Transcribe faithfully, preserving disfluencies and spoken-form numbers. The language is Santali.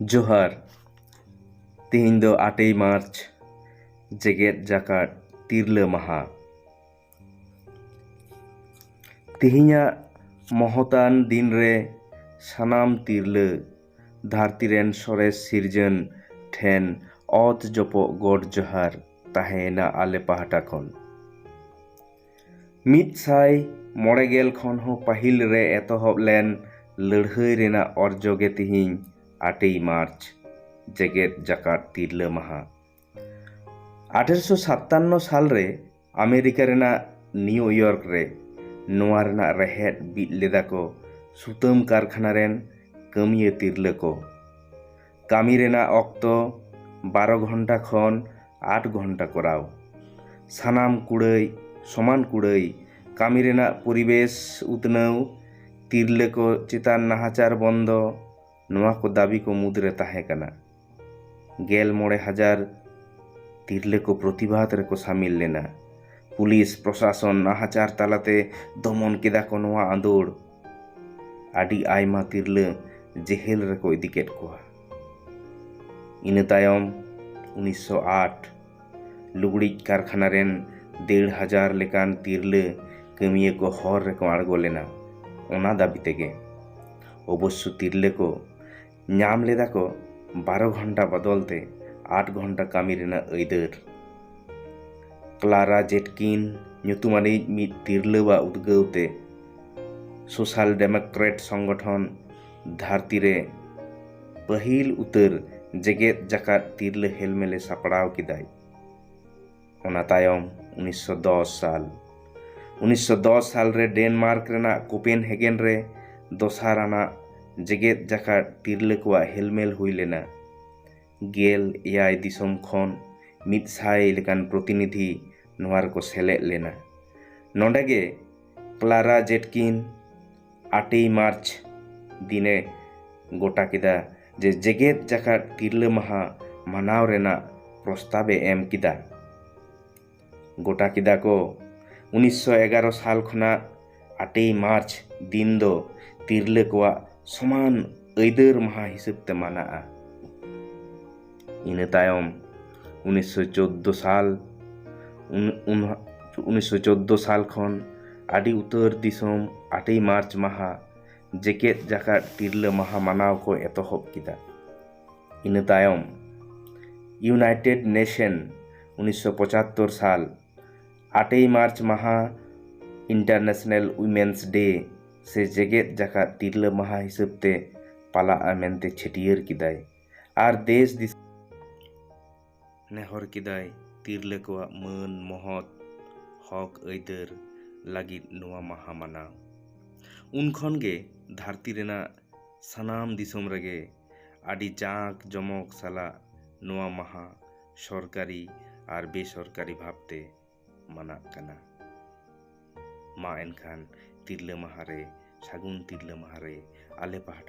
ᱡᱚᱦᱟᱨ᱾ ᱛᱤᱦᱤᱧ ᱫᱚ ᱟᱴᱮᱭ ᱢᱟᱨᱪ, ᱡᱮᱜᱮᱛ ᱡᱟᱠᱟᱛ ᱛᱤᱨᱞᱟᱹ ᱢᱟᱦᱟ᱾ ᱛᱤᱦᱤᱧᱟᱜ ᱢᱚᱦᱚᱛᱟᱱ ᱫᱤᱱ ᱨᱮ ᱥᱟᱱᱟᱢ ᱛᱤᱨᱞᱟᱹ ᱫᱷᱟᱹᱨᱛᱤ ᱨᱮᱱ ᱥᱚᱨᱮᱥ ᱥᱤᱨᱡᱟᱹᱱ ᱴᱷᱮᱱ ᱚᱛ ᱡᱚᱯᱚᱜ ᱜᱚᱰ ᱡᱚᱦᱟᱨ ᱛᱟᱦᱮᱸᱭᱮᱱᱟ ᱟᱞᱮ ᱯᱟᱦᱴᱟ ᱠᱷᱚᱱ᱾ ᱢᱤᱫ ᱥᱟᱭ ᱢᱚᱬᱮ ᱜᱮᱞ ᱠᱷᱚᱱ ᱦᱚᱸ ᱯᱟᱹᱦᱤᱞ ᱨᱮ ᱮᱛᱚᱦᱚᱵ ᱞᱮᱱ ᱞᱟᱹᱲᱦᱟᱹᱭ ᱨᱮᱱᱟᱜ ᱚᱨᱡᱚ ᱜᱮ ᱛᱤᱦᱤᱧ ᱟᱴᱮᱭ ᱢᱟᱨᱪ, ᱡᱮᱜᱮᱛ ᱡᱟᱠᱟᱛ ᱛᱤᱨᱞᱟᱹ ᱢᱟᱦᱟ᱾ ᱟᱴᱷᱮᱨᱚᱥᱚ ᱥᱟᱛᱟᱱᱱᱚ ᱥᱟᱞ ᱨᱮ ᱟᱢᱮᱨᱤᱠᱟ ᱨᱮᱱᱟᱜ ᱱᱤᱭᱩ ᱤᱭᱚᱨᱠ ᱨᱮ ᱱᱚᱣᱟ ᱨᱮᱱᱟᱜ ᱨᱮᱦᱮᱫ ᱵᱤᱫ ᱞᱮᱫᱟ ᱠᱚ ᱥᱩᱛᱟᱹᱢ ᱠᱟᱨᱠᱷᱟᱱᱟ ᱨᱮᱱ ᱠᱟᱹᱢᱤᱭᱟᱹ ᱛᱤᱨᱞᱟᱹ ᱠᱚ᱾ ᱠᱟᱹᱢᱤ ᱨᱮᱱᱟᱜ ᱚᱠᱛᱚ ᱵᱟᱨᱚ ᱜᱷᱚᱱᱴᱟ ᱠᱷᱚᱱ ᱟᱴ ᱜᱷᱚᱱᱴᱟ ᱠᱚᱨᱟᱣ᱾ ᱥᱟᱱᱟᱢ ᱠᱩᱲᱟᱹᱭ ᱥᱚᱢᱟᱱ ᱠᱩᱲᱟᱹᱭ, ᱠᱟᱹᱢᱤ ᱨᱮᱱᱟᱜ ᱯᱚᱨᱤᱵᱮᱥ ᱩᱛᱱᱟᱹᱣ, ᱛᱤᱨᱞᱟᱹ ᱠᱚ ᱪᱮᱛᱟᱱ ᱱᱟᱦᱟᱪᱟᱨ ᱵᱚᱱᱫᱚ, ᱱᱚᱣᱟ ᱠᱚ ᱫᱟᱹᱵᱤ ᱠᱚ ᱢᱩᱫᱽᱨᱮ ᱛᱟᱦᱮᱸ ᱠᱟᱱᱟ᱾ ᱜᱮᱞ ᱢᱚᱬᱮ ᱦᱟᱡᱟᱨ ᱛᱤᱨᱞᱟᱹ ᱠᱚ ᱯᱨᱚᱛᱤᱵᱟᱫ ᱨᱮᱠᱚ ᱥᱟᱢᱤᱞ ᱞᱮᱱᱟ᱾ ᱯᱩᱞᱤᱥ ᱯᱨᱚᱥᱟᱥᱚᱱ ᱱᱟᱦᱟᱪᱟᱨ ᱛᱟᱞᱟᱛᱮ ᱫᱚᱢᱚᱱ ᱠᱮᱫᱟ ᱠᱚ ᱱᱚᱣᱟ ᱟᱸᱫᱳᱲ᱾ ᱟᱹᱰᱤ ᱟᱭᱢᱟ ᱛᱤᱨᱞᱟᱹ ᱡᱮᱦᱮᱞ ᱨᱮᱠᱚ ᱤᱫᱤ ᱠᱮᱫ ᱠᱚᱣᱟ᱾ ᱤᱱᱟᱹ ᱛᱟᱭᱚᱢ ᱩᱱᱤᱥᱥᱚ ᱟᱴ ᱞᱩᱜᱽᱲᱤᱡ ᱠᱟᱨᱠᱷᱟᱱᱟ ᱨᱮᱱ ᱰᱮᱲ ᱦᱟᱡᱟᱨ ᱞᱮᱠᱟᱱ ᱛᱤᱨᱞᱟᱹ ᱠᱟᱹᱢᱤᱭᱟᱹ ᱠᱚ ᱦᱚᱨ ᱨᱮᱠᱚ ᱟᱬᱜᱚ ᱞᱮᱱᱟ᱾ ᱚᱱᱟ ᱫᱟᱹᱵᱤ ᱛᱮᱜᱮ ᱚᱵᱚᱥᱥᱚ ᱛᱤᱨᱞᱟᱹ ᱠᱚ ᱧᱟᱢ ᱞᱮᱫᱟ ᱠᱚ ᱵᱟᱨᱚ ᱜᱷᱚᱱᱴᱟ ᱵᱚᱫᱚᱞ ᱛᱮ ᱟᱴ ᱜᱷᱚᱱᱴᱟ ᱠᱟᱹᱢᱤ ᱨᱮᱱᱟᱜ ᱟᱹᱭᱫᱟᱹᱨ᱾ ᱠᱞᱟᱨᱟ ᱡᱮᱴᱠᱤᱱ ᱧᱩᱛᱩᱢᱟᱱᱤᱡ ᱢᱤᱫ ᱛᱤᱨᱞᱟᱹᱣᱟᱜ ᱩᱫᱽᱜᱟᱹᱣ ᱛᱮ ᱥᱳᱥᱟᱞ ᱰᱮᱢᱳᱠᱨᱮᱴ ᱥᱚᱝᱜᱚᱴᱷᱚᱱ ᱫᱷᱟᱹᱨᱛᱤ ᱨᱮ ᱯᱟᱹᱦᱤᱞ ᱩᱛᱟᱹᱨ ᱡᱮᱜᱮᱛ ᱡᱟᱠᱟᱛ ᱛᱤᱨᱞᱟᱹ ᱦᱮᱞᱢᱮᱞᱮ ᱥᱟᱯᱲᱟᱣ ᱠᱮᱫᱟᱭ᱾ ᱚᱱᱟ ᱛᱟᱭᱚᱢ ᱩᱱᱤᱥᱥᱚ ᱫᱚᱥ ᱥᱟᱞ, ᱩᱱᱤᱥᱥᱚ ᱫᱚᱥ ᱥᱟᱞ ᱨᱮ ᱰᱮᱱᱢᱟᱨᱠ ᱨᱮᱱᱟᱜ ᱠᱳᱯᱮᱱᱦᱮᱜᱮᱱ ᱨᱮ ᱫᱚᱥᱟᱨ ᱟᱱᱟᱜ ᱡᱮᱜᱮᱛ ᱡᱟᱠᱟᱛ ᱛᱤᱨᱞᱟᱹ ᱠᱚᱣᱟᱜ ᱦᱮᱞᱢᱮᱞ ᱦᱩᱭ ᱞᱮᱱᱟ᱾ ᱜᱮᱞ ᱮᱭᱟᱭ ᱫᱤᱥᱚᱢ ᱠᱷᱚᱱ ᱢᱤᱫ ᱥᱟᱭ ᱞᱮᱠᱟᱱ ᱯᱨᱚᱛᱤᱱᱤᱫᱷᱤ ᱱᱚᱣᱟ ᱨᱮᱠᱚ ᱥᱮᱞᱮᱫ ᱞᱮᱱᱟ᱾ ᱱᱚᱰᱮ ᱜᱮ ᱠᱞᱟᱨᱟ ᱡᱮᱴᱠᱤᱱ ᱟᱴᱮᱭ ᱢᱟᱨᱪ ᱫᱤᱱᱮ ᱜᱚᱴᱟ ᱠᱮᱫᱟ ᱡᱮ ᱡᱮᱜᱮᱛ ᱡᱟᱠᱟᱛ ᱛᱤᱨᱞᱟᱹ ᱢᱟᱦᱟ ᱢᱟᱱᱟᱣ ᱨᱮᱱᱟᱜ ᱯᱨᱚᱥᱛᱟᱵ ᱮ ᱮᱢ ᱠᱮᱫᱟ᱾ ᱜᱚᱴᱟ ᱠᱮᱫᱟ ᱠᱚ ᱩᱱᱤᱥᱥᱚ ᱮᱜᱟᱨᱚ ᱥᱟᱞ ᱠᱷᱚᱱᱟᱜ ᱟᱴᱮᱭ ᱢᱟᱨᱪ ᱫᱤᱱ ᱫᱚ ᱛᱤᱨᱞᱟᱹ ᱠᱚᱣᱟᱜ ᱥᱚᱢᱟᱱ ᱟᱹᱭᱫᱟᱹᱨ ᱢᱟᱦᱟ ᱦᱤᱥᱟᱹᱵ ᱛᱮ ᱢᱟᱱᱟᱜᱼᱟ᱾ ᱤᱱᱟᱹ ᱛᱟᱭᱚᱢ ᱩᱱᱤᱥᱥᱚ ᱪᱳᱫᱽᱫᱳ ᱥᱟᱞ, ᱩᱱ- ᱩᱱ- ᱩᱱᱤᱥᱥᱚ ᱪᱳᱫᱽᱫᱳ ᱥᱟᱞ ᱠᱷᱚᱱ ᱟᱹᱰᱤ ᱩᱛᱟᱹᱨ ᱫᱤᱥᱚᱢ ᱟᱴᱮᱭ ᱢᱟᱨᱪ ᱢᱟᱦᱟ ᱡᱮᱜᱮᱛ ᱡᱟᱠᱟᱛ ᱛᱤᱨᱞᱟᱹ ᱢᱟᱦᱟ ᱢᱟᱱᱟᱣ ᱠᱚ ᱮᱛᱚᱦᱚᱵ ᱠᱮᱫᱟ᱾ ᱤᱱᱟᱹ ᱛᱟᱭᱚᱢ United Nation ᱩᱱᱤᱥᱥᱚ ᱯᱚᱸᱪᱟᱛᱛᱳᱨ ᱥᱟᱞ ᱟᱴᱮᱭ ᱢᱟᱨᱪ ᱢᱟᱦᱟ International Women's Day ᱥᱮ ᱡᱮᱜᱮᱛ ᱡᱟᱠᱟᱛ ᱛᱤᱨᱞᱟᱹ ᱢᱟᱦᱟ ᱦᱤᱥᱟᱹᱵ ᱛᱮ ᱯᱟᱞᱟᱜᱼᱟ ᱢᱮᱱᱛᱮ ᱪᱷᱟᱹᱴᱭᱟᱹᱨ ᱠᱮᱫᱟᱭ᱾ ᱟᱨ ᱫᱮᱥ ᱫᱤᱥᱚᱢ ᱱᱮᱦᱚᱨ ᱠᱮᱫᱟᱭ ᱛᱤᱨᱞᱟᱹ ᱠᱚᱣᱟᱜ ᱢᱟᱹᱱ, ᱢᱚᱦᱚᱛ, ᱦᱚᱠ ᱟᱹᱭᱫᱟᱹᱨ ᱞᱟᱹᱜᱤᱫ ᱱᱚᱣᱟ ᱢᱟᱦᱟ ᱢᱟᱱᱟᱣ᱾ ᱩᱱ ᱠᱷᱚᱱ ᱜᱮ ᱫᱷᱟᱹᱨᱛᱤ ᱨᱮᱱᱟᱜ ᱥᱟᱱᱟᱢ ᱫᱤᱥᱚᱢ ᱨᱮᱜᱮ ᱟᱹᱰᱤ ᱡᱟᱸᱠ ᱡᱚᱢᱚᱠ ᱥᱟᱞᱟᱜ ᱱᱚᱣᱟ ᱢᱟᱦᱟ ᱥᱚᱨᱠᱟᱨᱤ ᱟᱨ ᱵᱮᱥᱚᱨᱠᱟᱨᱤ ᱵᱷᱟᱵᱽᱛᱮ ᱢᱟᱱᱟᱜ ᱠᱟᱱᱟ᱾ ᱢᱟ ᱮᱱᱠᱷᱟᱱ ᱛᱤᱨᱞᱟᱹ ᱢᱟᱦᱟ ᱨᱮ, ᱥᱟᱹᱜᱩᱱ ᱛᱤᱨᱞᱟᱹ ᱢᱟᱦᱟ ᱨᱮ ᱟᱞᱮ ᱯᱟᱦᱴᱟ